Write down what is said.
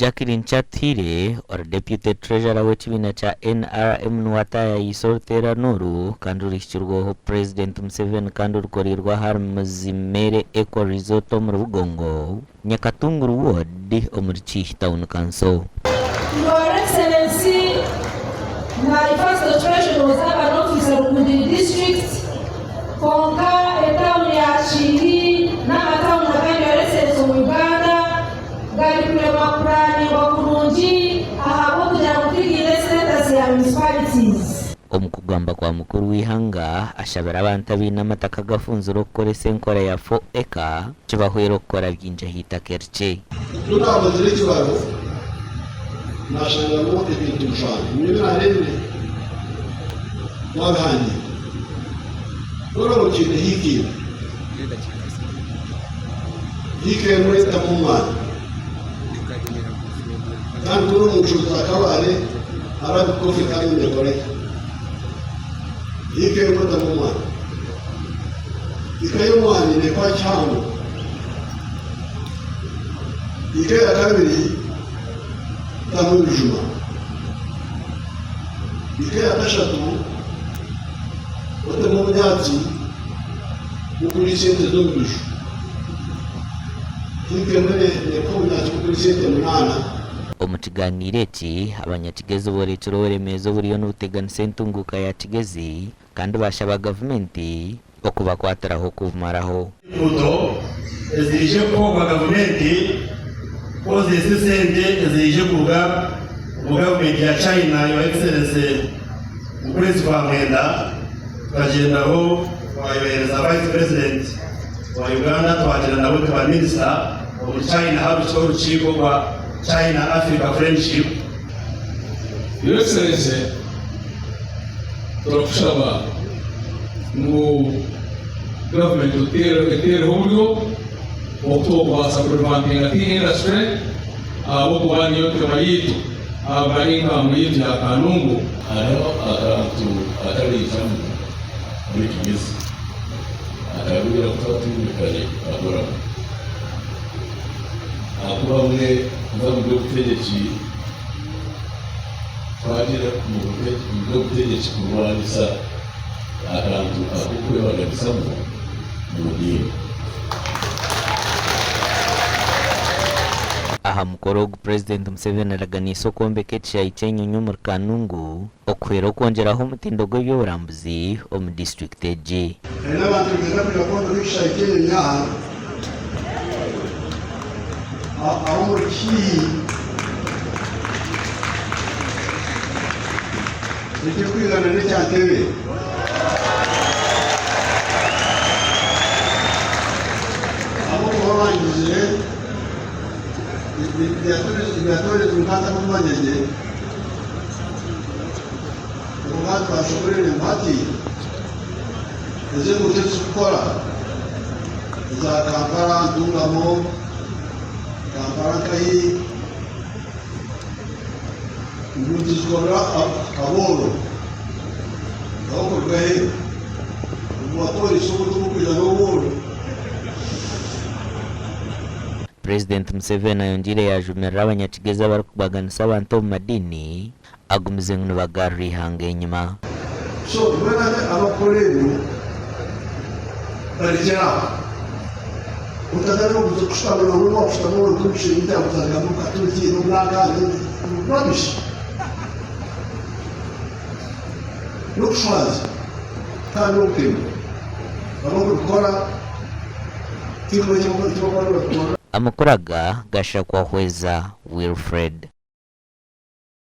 Jacqueline Kyatuhaire ori Deputy Treasurer w'ekibiina kya NRM niwe ataayayiise oruteerane oru kandi ruhikirweho Purezidenti Museveni kandi rukoreirwe ahari Muzimere Eco Resort omuri Bugongo, Nyakatunguru Ward omuri Kiihi Town Council. Your Excellency, my first occupation was urban officer Rukungiri district, kwonka etauni ya Kiihi n'amatauni agandi Your Excellency omu Uganda gari kuremwa kuraningwa kurungi ahabw'okugira ngu tigaine status ya municipalities. Omu kugamba kwa mukuru w'eihanga, ashabire abantu abaine amataka agafunzire okukoresa enkora ya 4 acre kibahwere okukora bingi aha itaka erikye. Ku naakozire ekibaro, naashangamu ebintu mushanju. Nyowe ebi naareebire twabihandiika. Ku oraabe okiine hiika emwe, hiika emwe etamu omwani. Kandi ku ori omu nshozi za Kabale, Arabic coffee kandi neekora gye. Hiika emwe etamu omwani. Eka y'omwani neekora kihango. Eka ya kabiri tamu ebijuma. Eka ya kashatu otemu obunyaatsi bw'okuriisa ente z'omu biju. Hiika emwe neekuha obunyaatsi bw'okuriisa ente munaana. Omu kigaaniiro eki, abanyakigezi boorekire oburemeezi oburiyo nibuteganisa entunguuka ya Kigezi kandi baashaba gavumenti okubakwatiraho kubumaraho. Enguuto eziraije kukorwa gavumenti kukozesa esente eziraije kuruga omu gavumenti ya China Your Excellency omu kwezi kwa mwenda tukagyendaho twayohereza Vice President wa Uganda twagyenda nawe nka ba minisita omuri China aharukyeho orukiiko rwa China Africa Friendship. Your Excellency turakushaba ngu gavumenti oteereho oburyo obu twokubaasa ku revampinga tea industry ahabw'okuba niyo ntema yaitu ahabwa income yaitu ya Kanungu. Hariho akantu akariijamu omuri Kigezi akarikugira ngu twaba twine kare tukakoramu ahakuba bamwe kuza omu by'obutegyeki twagira omu by'obutegyeki kurwanisa akantu ak'okwebaganisamu omu diini. Aha mukoro ogu, Purezidenti Museveni araganiise okwombeka ekishaayi ky'enyonyi omuri Kanungu okuhwera okwongyeraho omutindo gw'eby'oburambuzi omu disiturikiti egi. Hari n'abantu nibenda kwija kwombeka ekishaayi ky'enyonyi aha aha omuri Kihihi ekirikwingana n'ekya Ntebe. Ahabw'okuba bangizire ebyatoorezibwe nka gye. Kwonka twashoboreire ngu hati ezi enguuto ezi turikukora eza Kampala Ntungamo, Kampala Nkahi, ngu nituzikorera abooro abarikuruga aheeru obu bapoorisi obu turikwija n'obworo. Purezidenti Museveni ayongyeire yaajumirira abanyakigezi abarikubaganisa abantu omu madiini agumize ngu nibagarura eihanga enyima. So mbwenu hati abakukora ebyo barekyere aho. Otatandika kuza kushutama nangwa nobu wakushutama ori nk'omushaija otakuza ngu Omukaturiki n'omunanka rubbish. N'okushwaza kandi n'obutemu. Abarikubikora tihaine eki barikuba nibabikora. Amakuru aga gashakwa Hweza Wilfred.